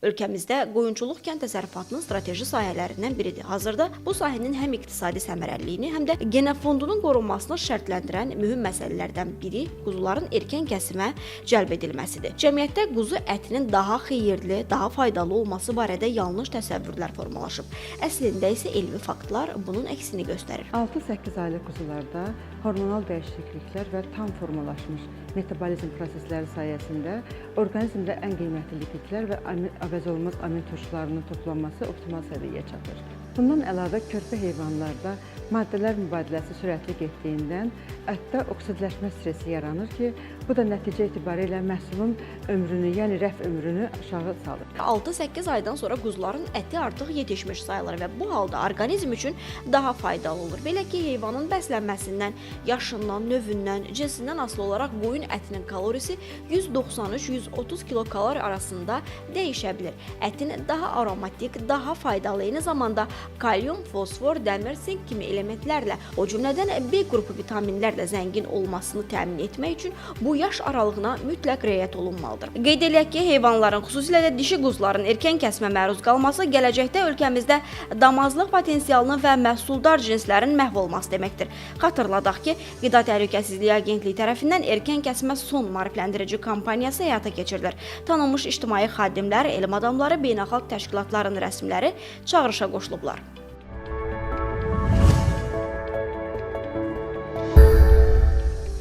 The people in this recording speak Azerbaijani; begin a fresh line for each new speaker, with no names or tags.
Ölkəmizdə qoyunçuluq kənd təsərrüfatının strateji sahələrindən biridir. Hazırda bu sahənin həm iqtisadi səmərəliliyini, həm də genofondunun qorunmasını şərtləndirən mühüm məsələlərdən biri quzuların erkən kəsimə cəlb edilməsidir. Cəmiyyətdə quzu ətinin daha xeyirli, daha faydalı olması barədə yanlış təsəvvürlər formalaşıb. Əslində isə elmi faktlar bunun əksini göstərir.
6-8 aylıq quzularda hormonal dəyişikliklər və tam formalaşmış metabolizm prosesləri sayəsində orqanizmdə ən qiymətli lipidlər və əvəzolunmaz amin turşularının toplanması optimal səviyyəyə çatır. Bundan əlavə körpə heyvanlarda maddələr mübadiləsi sürətli getdiyindən ətdə oksidləşmə stresi yaranır ki, bu da nəticə etibarilə məhsulun ömrünü, yəni rəf ömrünü aşağı salır.
6-8 aydan sonra quzuların əti artıq yetişmiş sayılır və bu halda orqanizm üçün daha faydalı olur. Belə ki, heyvanın bəslənməsindən, yaşından, növündən, cinsindən asılı olaraq qoyun ətinin kalorisi 193-130 kilokalori arasında dəyişə bilir. Ətin daha aromatik, daha faydalı, eyni zamanda kalium, fosfor, dəmir, sink kimi elementlərlə, o cümlədən B qrupu vitaminlərlə zəngin olmasını təmin etmək üçün bu yaş aralığına mütləq riayət olunmalıdır. Qeyd eləyək ki, heyvanların, xüsusilə də dişi quzuların erkən kəsimə məruz qalması gələcəkdə ölkəmizdə damazlıq potensialının və məhsuldar cinslərin məhv olması deməkdir. Xatırladaq ki, Qida Təhlükəsizliyi Agentliyi tərəfindən erkən kəsimə son maarifləndirici kampaniyası həyata keçirilir. Tanınmış ictimai xadimlər, elm adamları, beynəlxalq təşkilatların rəsmiləri çağırışa qoşulublar.